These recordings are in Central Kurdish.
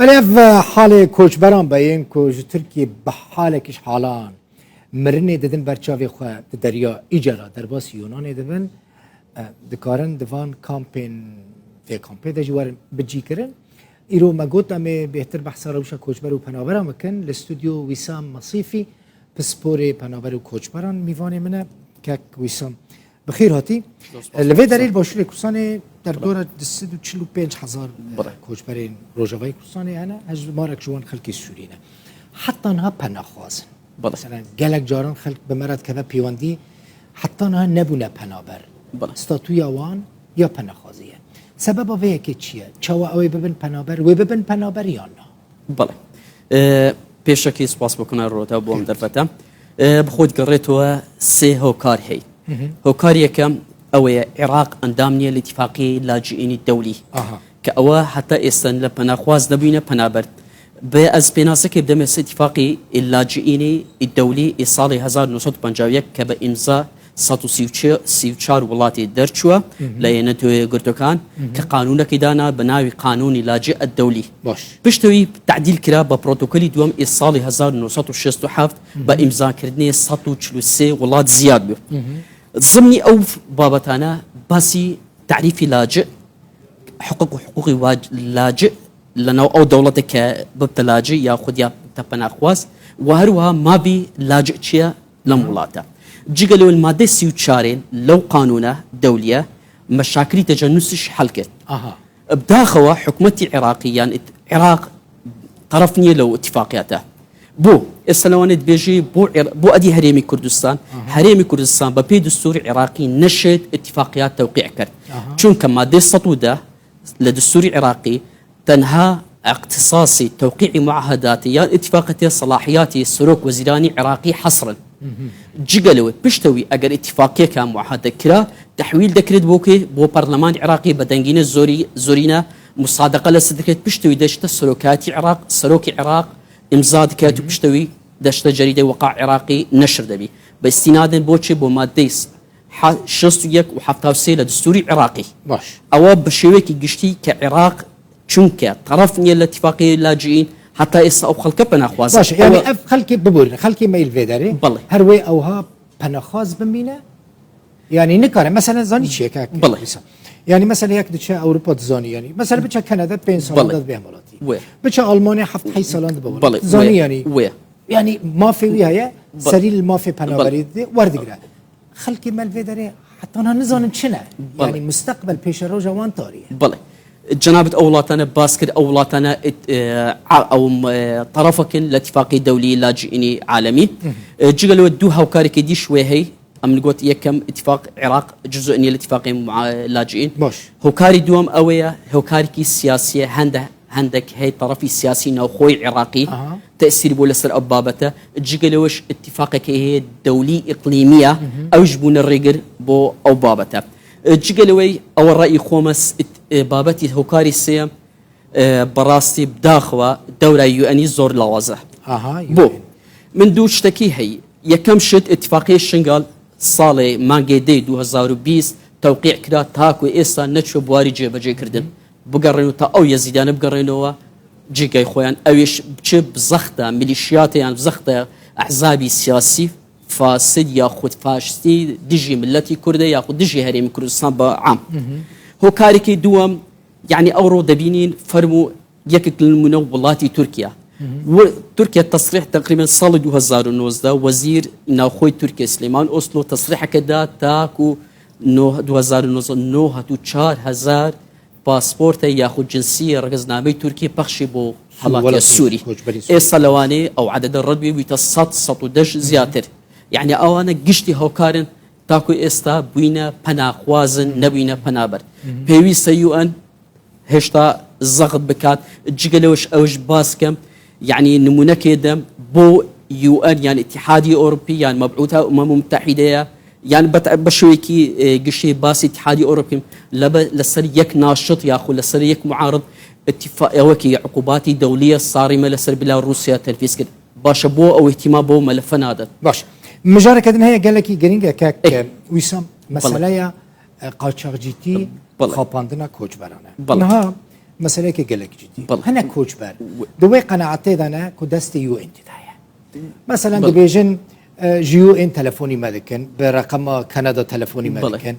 Belê ev halê koçberan be yên ku ji Tirkiyê bi halekî ji halan mirinê didin ber çavê xwe di derya Îce re derbasî Yûnanê dibin, dikarin di van kampên vê kampê de jî werin bicîkirin. Îro me got em ê bêhtir behsa rewşa koçber û penaberan bikin. Li stûdyo Wîsam Mesîfî pisporê penaber û koçberan mîvanê min e. Kek Wîsam Bi xêr hatî. Li vê derê li Başûrê Kurdistanê derdora 245 hezar koçberên Rojavayê Kurdistanê hene, hejmarek ji wan xelkê Sûrî ne. Heta niha penaxwaz in. Mesela gelek caran xelk bi me re dikeve pêwendî heta niha nebûne penaber. Statûya wan ya penaxwazî ye. Sebeba vê yekê çi ye? Çawa ew ê bibin penaber? Wê bibin penaber yan na? Belê. Pêşekî spas bikine rota bo em derfete. Bi xwe digerêtowe sê hokar hey. Hokar yekem ew ye Iraq endam niye li îtîfaqiyê laciînî dewlî. Ke ewe heta êsta li penaxwaz nebûyne penaber. Bi ez pênasekê bideme ser îtîfaqî laciînî dewlî ê salê 1951 ke bi îmza 134 welatê derçûye li Neteweyê ke qanûnekî dana bi navê Qanûnî Laci Eddewlî. Piştî wî tedîl kira bi protokolî duwem ê salê 1967 bi îmzakirinê 143 welat ziyad bû. Zimnî ew babetane basî terîfî laci, hiqûq û hiqûqî laci li nav ew dewletê ke bibite laci ya xwe ya bibite penaxwaz û her wiha mavî laci çi ye لەم وڵاتە. جگە لەوەی مادەی 34 لەو قانونە دەولیە مەشاکلی تەجەنوسیش حەل کرد. بداخەوە حکومەتی عێراقی یان عێراق تەرەف نییە لەو ئیتفاقیاتە. بۆ ئێستا لەوانێت بێژی بۆ بۆ ئەدی هەرێمی کوردستان هەرێمی کوردستان بە پێی دستوری عێراقی نەشێت ئیتفاقیات تەوقیع کرد چونکە مادەی 110 لە دستوری عێراقی تەنها اقتصاصی تەوقیعی معاهداتی یان ئیتفاقەتێ سەڵاحیاتی سەرۆک وەزیرانی عێراقی حەسرن. جگە لەوەی پشتەوی ئەگەر ئیتفاقیەکە معاهدە کرا تەحویل دەکرێت بۆ کێ؟ بۆ پەرلەمانی عێراقی بە دەنگینە زۆری زۆرینە مسادقە لەسەر دەکرێت پشتەوی دەچتە سەرۆکایەتی عێراق سەرۆکی عێراق ئیمزا دکات و پشتەوی دەچتە جەریدەی وەقاع عێراقی نەشر دەبی بە ئیستینادن بۆ چێ بۆ مادەی 61 و 73 لە دستوری عێراقی باش. ئەوە بە شێوەیەکی گشتی کە عێراق چونکە تەڕەف نیە لە تیفاقی لاجئین هەتا ئێستا ئەو خەڵکە پەناخوازە باشە یانی ئەف خەلکی ببورن خەلکی مەیل ڤێ دەرێ بەڵێ. هەر وێ ئەوها پەناخواز بمینە یانی نکارە مەسەلەن زانی چیە کاک بەڵێ. ویسا یانی مەسەلە یەک دچە ئەوروپا دزانی یانی مەسەلە بچە کەنەدا پێنج ساڵان بەڵێ. دەت بێ وڵاتی وێ. بچە ئەڵمانیا هەفت هەی ساڵان دبە وڵات بەڵێ. زانی وێ. یانی وێ. یانی مافێ وی هەیە بەڵێ. سەری مافێ بەڵێ. پەنابەری دێ وەردگرە خەلکی مەل ڤێ دەرێ حتا نا نزانن چنە بەڵێ. یانی مستەقبەل پێشەرۆژە وان تاریە. بەڵێ. جەنابت ئەو وڵاتانە باس کرد ئەو وڵاتانە ئەو تەڕەفەکن لە اتفاقی دەولی لاجئینی عالەمی جگە لەوە دوو هاوکارێکی دیش وێ هەی ئەمن گوت یەکەم اتفاق عێراق جزء نیە لە اتفاقی لاجئین باش. هۆکاری دووەم ئەوەیە هۆکارێکی سیاسیە هەندە هەندێک هەی تەڕەفی سیاسی ناوخۆی عێراقی تەئسیر بوو لەسەر ئەو بابەتە جگە لەوەش اتفاقێکی هەیە دەولی ئیقلیمیە ئەوش بوونە ڕێگر بۆ ئەو بابەتە جگە لەوەی ئەوە ڕەئی خۆمە بابەتی هۆکاری سێیەم بەڕاستی بداخەوە دەورای یوئەنی زۆر لاوازە بۆ من دوو شتەکی هەی یەکەم شت اتفاقی شنگال ساڵێ مانگێ دەی 2020 تەوقیع کرا تاکو ئێستا نەچوە بواری جێبەجێکردن بگەڕێن و تا ئەو یەزیدانە بگەڕێنەوە جێگای خۆیان ئەوێش چ زەختە میلیشیاتە یان زەختە ئەحزابی سیاسی فاسد یاخود فاشستی دژی ملەتی کوردە یاخود دژی هەرێمی کوردستان بە عام هۆکارێکی دووەم یعنی ئەوڕۆ دەبینین فەرمو یەکێک لە نمونە وڵاتی تورکیا تورکیا تەسریح تقریبا ساڵی 2019 وەزیر ناوخۆی تورکیا سلێمان ئۆسلۆ تەسریحەکە دا تاکو 2019 94 هەزار پاسپۆرتە یاخود جنسیە ڕەگەزنامەی تورکی پەخشی بۆ هەڵاتیە سوری ئێستا لەوانەیە ئەو عەدەدە ڕەت بێ بویتە سەد 110 زیاتر یعنی ئەوانە گشتی هۆکارن تاکو ئێستا بووینە پەناخوازن نەبووینە پەنابەر پێویستە یوئەن هێشتا زەغت بکات جگە لەوەش ئەوش باسکەم یعنی نمونەکێ دەم بۆ یوئەن یان ئیتیحادی ئەوروپی یان مەبعوتە ئومەم متحیدەیە یان بە شێوەیەکی گشتی باسی ئیتیحادی ئەوروپیم لەسەر یەک ناشط یاخود لەسەر یەک معارض ئەوەکی عقوباتی دەولیە ساڕیمە لەسەر بلا رووسیا تەنفیز کرد باشە بۆ ئەو احتیما بۆ مەلەفە نادەن. باش مژارەکە دن هەیە گەلێکی گرنگە کاک ویسام مەسەلەیە قاچاغجیتی خاپاندنە کۆچبەرانە. نها. مەسەلەیەکی گەلەک جدی هەنە کۆچبەر دوێ قەناعەتێدا نە کو دەستی UN تێدایە مەسەلەن دەبێژن ji UN تەلەفۆنی مە دکن بە ڕقەمە کەنەدا تەلەفۆنی مە دکن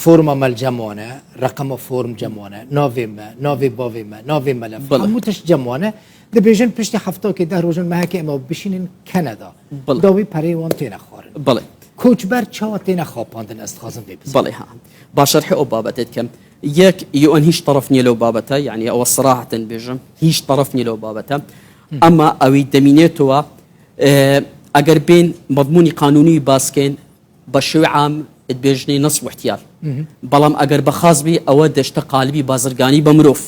فۆرما مەل جەموانە ڕقەمە فۆرم جەموانە ناوێ مە ناوێ باوێ مە ناوێ مەلەف هەموو تشت جەموانە دەبێژن پشتی هەفتاکێ ده ڕۆژن مەهەکە ئەمە بشینن کەنەدا داوی پەرەی وان تێنە خوارن بەڵێ کۆچبەر چاوە تێنە خاپاندن ئەس دخوازم بێ بزانم. بەڵێ ها با شەرحی ئەو بابەتێت کەم یەک UN هیچ تەڕەف نییە لەو بابەتە یعنی ئەوە سراحەتەن بێژم هیچ تەڕەف نییە لەو بابەتە ئەمە ئەوی دەمینێتەوە ئەگەر بین مەضمونی قانونی باسکەین بە شێوی عام بێژنەی نەسب و احتیال بەڵام ئەگەر بە خاص بی ئەوە دەشتە قالبی بازرگانی بە مرۆڤ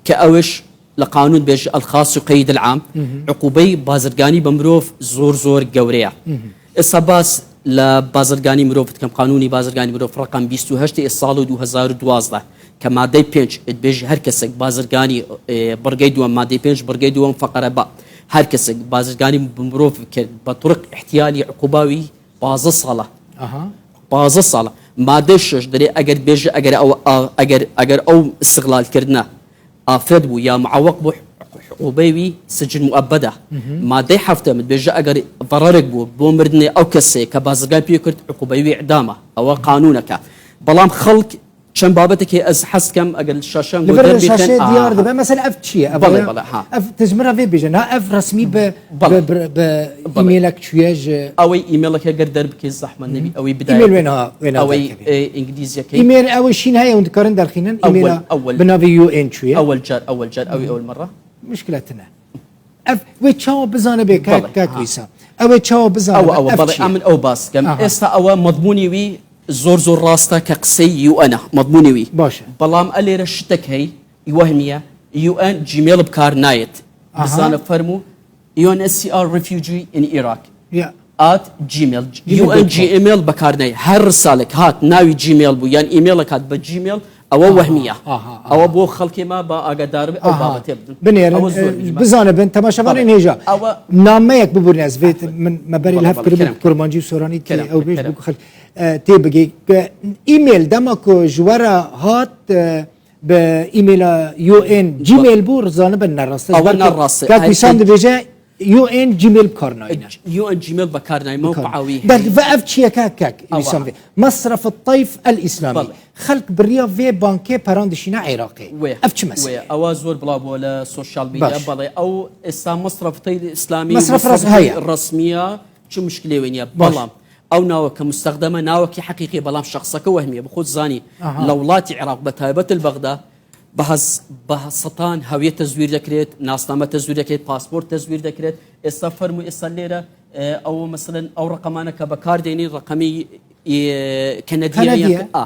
کە ئەوش لە قانون بێژ الخاص يقيد العام عقوبەی بازرگانی بە مرۆڤ زۆر زۆر گەورەیە ئێستا باس لە بازرگانی مرۆڤ بکەم قانونی بازرگانی مرۆڤ ڕقم 28 ی ساڵ 2012 کە مادەی پێنج بێژ هەر کەسێک بازرگانی بڕگەی دووەم مادەی پێنج بڕگەی دووەم فەقەرە بە هەر کەسێک بازرگانی مرۆڤ کرد بە طرق احتیالی عقوباوی 15 ساڵە 15 ساڵە مادەی شش دەرێ ئەگەر بێژە ئەگەر ئەو ئەگەر ئەگەر ئەو استغلالکردنە ئافرەت بوو یا معوق بوو عقوبەی وی سجن موئەبەدە مادەی حەفتەم دبێژە ئەگەر ضەرەرێک بوو بۆ مردنێ ئەو کەسەیە کە بازرگان پێ کرد عقوبەی وی ئیعدامە ئەوە قانونەکە بەڵام خەڵک چەند بابەتێک هەیە ئەز حەز کەم ئەگەر شاشەم بۆ لەبەر دەربیخەن شاشەیە ئا دیار دەبێ مەسەل ئەف چییە ئەڤ بەڵێ بەڵێ ها ئەف تەجمرە vê bêje na ev resmî bi بەڵێ bi bi بەڵێ ئیمێلek çûye ji ئەوەی ئیمێڵەکە گەر دەربکەی زەحمەت نەبی ئەوەی ئیمێل بدایە wê niha wê niha ئەوەی derkeve ئینگلیزیەکەی ئیمێل ئەوە شîn heye hûn dikarin derxînin ئەول ئیمێla ئەول bi navê UN çûye ئەول جار ئەول جار ئەوی ئەول مەڕە مشکلە tune ev wê çawa bizane bê kak بەڵێ kak ها wîsa ew ê çawa bizane ئەوە be ئەوە ev بەڵێ çi ye ئەمن ئەو باس کەم ئەها ئێستا ئەوە مەضمونی وی زۆر زۆر ڕاستە کە قسەی UN ە مەضمونی وی باشە بەڵام ئەلێرە شتێک هەی وەهمیە UN Gmail بکار نایەت ئەها بزانە فەرموو UNHCR refugee in Iraq یا at Gmail Gmail UN dot com Gmail بەکار نایە هەر ڕسالێک هات ناوی Gmail بوو یان ئیمێڵێک هات بە Gmail ئەوە ئەها وەهمیە ئەها ئەوە ئەها بۆ خەڵکی ما بە ئاگادار بێ ئەو ئەها بابەتێ بدن بنێرن ئەوە زۆر مهمە بزانە بن بەڵێ تەماشەوانên هێژا ئەوە نامەیەک ببورن ez vê عەفوەن min me berê li بەڵێ hev بەڵێ kiribû کەرەم کە kurmancî û soranî tê کەرەم ew کە bêj کەرەم bû xelk tê bigê ئیمێل dema ku ji we re hat bi ئیمێla UN Gmail bû rizanibin nerast e ji ئەوە ber ku ناڕاستە kak هەر Wîsam dibêje UN Gmail bikar nayîne UN Gmail بەکار نای بکار مەوقعەوی بەر هەیە ve ev çi ye kak kak ئەوە Wîsam vê مصرف الطيف الإسلامي بەڵێ خەلک بڕیا vê بانکێ پەران دشîne عێراقê وێ ev çi وێ meseleyê ئەوە زۆر بڵاو بووە لە سۆشیال میدیا باش بەڵێ ئەو ئێستا مصرف الطيف الإسلامي مصرف ڕاست مصرف هەیە ڕەسمیە چ مشکلێ وێ نییە باش بەڵام ئەو ناوە کە مستەخدەمە ناوەکی حەقیقی بەڵام شخصەکە وەهمیە بخۆت زانی ئەها لە وڵاتی عێراق بە تایبەت بەغدا بە سەتان هەویە تەزویر دەکرێت ناسنامە تەزویر دەکرێت پاسپۆرت تەزویر دەکرێت ئێستا فەرمو ئێستا لێرە ئەو مەسەلەن ئەو ڕقەمانە کە بەکاردێنی ڕقەمی کەنەدیە یان کەنەدیە ئا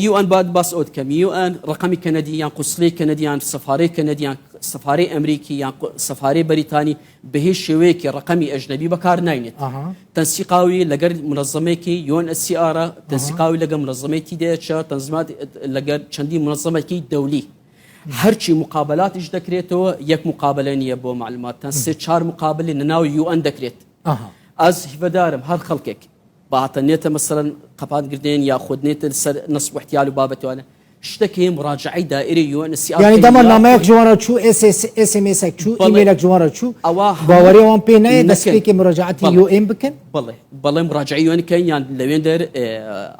UN باد باس ئەو دکەم UN ڕقەمی کەنەدی یان قوسلی کەنەدی یان سەفارەی کەنەدی یان سەفارەی ئەمریکی یان سەفارەی بەریتانی بە هیچ شێوەیەکی ڕقەمی ئەجنەبی بەکار ناینێت ئەها تەنسیقاوی لەگەر منەظەمێکی UNHCR ئەها تەنسیقاوی لەگەر منەظەمەی TDH تەنزیمات لەگەر چەندین منەظەمێکی دەولی هەرچی مقابلاتیش دەکرێتەوە یەک مقابلە نییە بۆ معلوماتتان سێ چار مقابلە لەناو UN دەکرێت ئەها ئەز هیوادارم هەر خەڵکێک باتە نێتە مەسەلەن قەپاتگرتن یاخود نێتە سەر نەسب و احتیال و بابەتوانە شتەکەی مراجعەی دائرەی UNHCR یعنی بکەن دەما نامەیەک یاخود ji wan re çû SMS-ek çû بەڵێ ئیمێلek ji wan re çû ئەوە هەموو باوەڕی wan pê nayê نەکەن دەستپێکی مراجعەتی بەڵێ UN بکەن بەڵێ بەڵێ مراجعەی UN کەن یان لەوێن دەر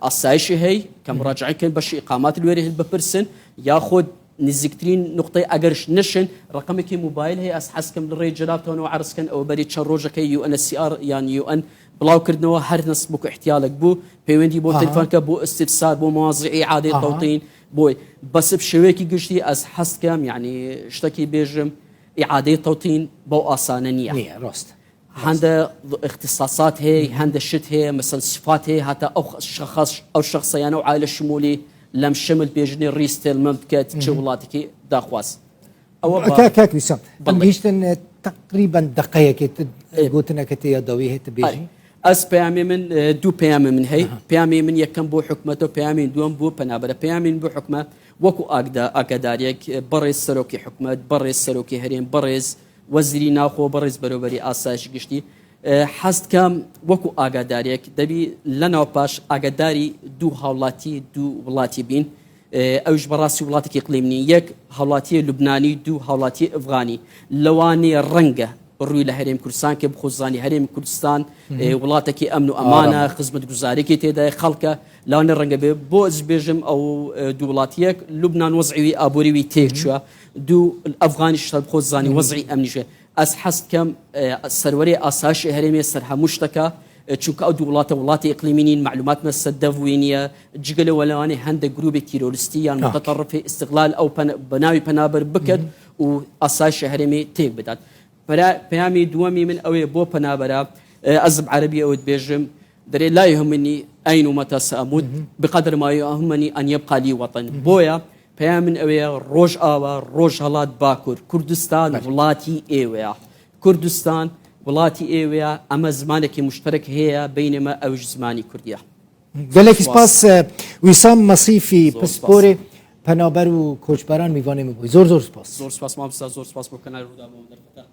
ئاسایشی هەی کە مراجعەی کەن بەشی ئیقامات لێرە هەن بپرسن یاخود نزیکترین نقطەی ئەگەرش نشن ڕقمێکی موبایل هەیە ئەس حەزکەم لە ڕێی جەنابتەوە عەرزکەن ئەوە بەری چەند ڕۆژەکەی UNHCR یان UN بڵاوکردنەوە هەر نەسبوک و احتیالێک بوو پەیوەندی بۆ ئەها تەلەفۆنکە بۆ استفسار بۆ مواضیعی عادەی ئەها تەوتین بۆی بەس بە شێوەیەکی گشتی ئەس حەزکەم یعنی شتێکی بێژم ئیعادەی تەوتین بەو ئاسانە نییە نییە ڕاستە ڕاستە هەندە اختصاصات هەیە هەندە شت هەیە مەسەن صفات هەیە هەتا ئەو شخص ئەو شخصیانە و عائلە شمولی لەم شمل بێژنی ڕیستێلمە بکات چ وڵاتێکی داخواز ئەوە بە کاک کاک ویسام ئەم بەڵێ گەیشتن تقریبا دقەیەکی گوتنەکە تێ یا داوی هەیە بێژی ئەس پەیامی من دوو پەیامی من هەی پەیامی من یەکەم بۆ حکومەتە و پەیامی دووەم بۆ پەنابەرە پەیامی من بۆ حکومەت وەکو ئاگدا ئاگاداریەک بەڕێز سەرۆکی حکومەت بەڕێز سەرۆکی هەرێم بەڕێز وەزیری ناوخۆ بەڕێز بەرەوبەری ئاسایشی گشتی حەز کەم وەکو ئاگاداریەک دەبی لەناو پاش ئاگاداری دوو هاوڵاتی دوو وڵاتی بین. ئەویش بەڕاستی وڵاتێکی ئیقلیم نین، یەک هاوڵاتیی لوبنانی، دوو هاوڵاتیی ئەفغانی، لەوانەیە ڕەنگە ڕووی لە هەرێمی کوردستان کە بخۆزانی هەرێمی کوردستان وڵاتێکی ئەمن و ئەمانە، خزمەتگوزارێکی تێدایە، خەڵکە لەوانەیە ڕەنگە بێ بۆ ئەز بێژم ئەو دوو وڵاتیەک لوبنان وەزعی ئابووریوی تێکچووە، دوو ئەفغانیش بخۆزانی وەزعی ئەمنیشە. ئەز حەز دکەم سەروەرێ ئاسایشێ هەرێمێ سەر هەموو شتەکە چونکە ئەو دوو وڵاتە وڵاتی ئیقلیمی نین مەعلوماتمە سەر دەڤ وی نییە جگە لەوە لەوانەیە هەندێک گرووپی تیرۆریستی یان متطرفی ئیستغلال ئەو بە ناوی پەنابەر بکەن و ئاسایشی هەرێمی تێک بدات. پەیامی دووەمی من ئەوەیە بۆ پەنابەرە ئەز بە عەرەبی ئەوت بێژم دەرێ لا يهمني أين ومتى سأموت بقدر ما يهمني أن يبقى لي وطن بۆیە پەیام من ئەوەیە ڕۆژئاوا، ڕۆژهەڵات، باکور، کوردستان وڵاتی ئێوەیە. کوردستان وڵاتی ئێوەیە، ئەمە زمانێکی مشتەرەک هەیە بەینەمە ئەویش زمانی کوردیە. گەلێکی سپاس ویسام مەسیفی پسپۆرێ پەنابەر و کۆچبەران میوانێ من بووی زۆر زۆر سپاس. زۆر سپاس مامۆستا زۆر سپاس بۆ کەنالی ڕووداو بۆ ئەم دەرفەتە.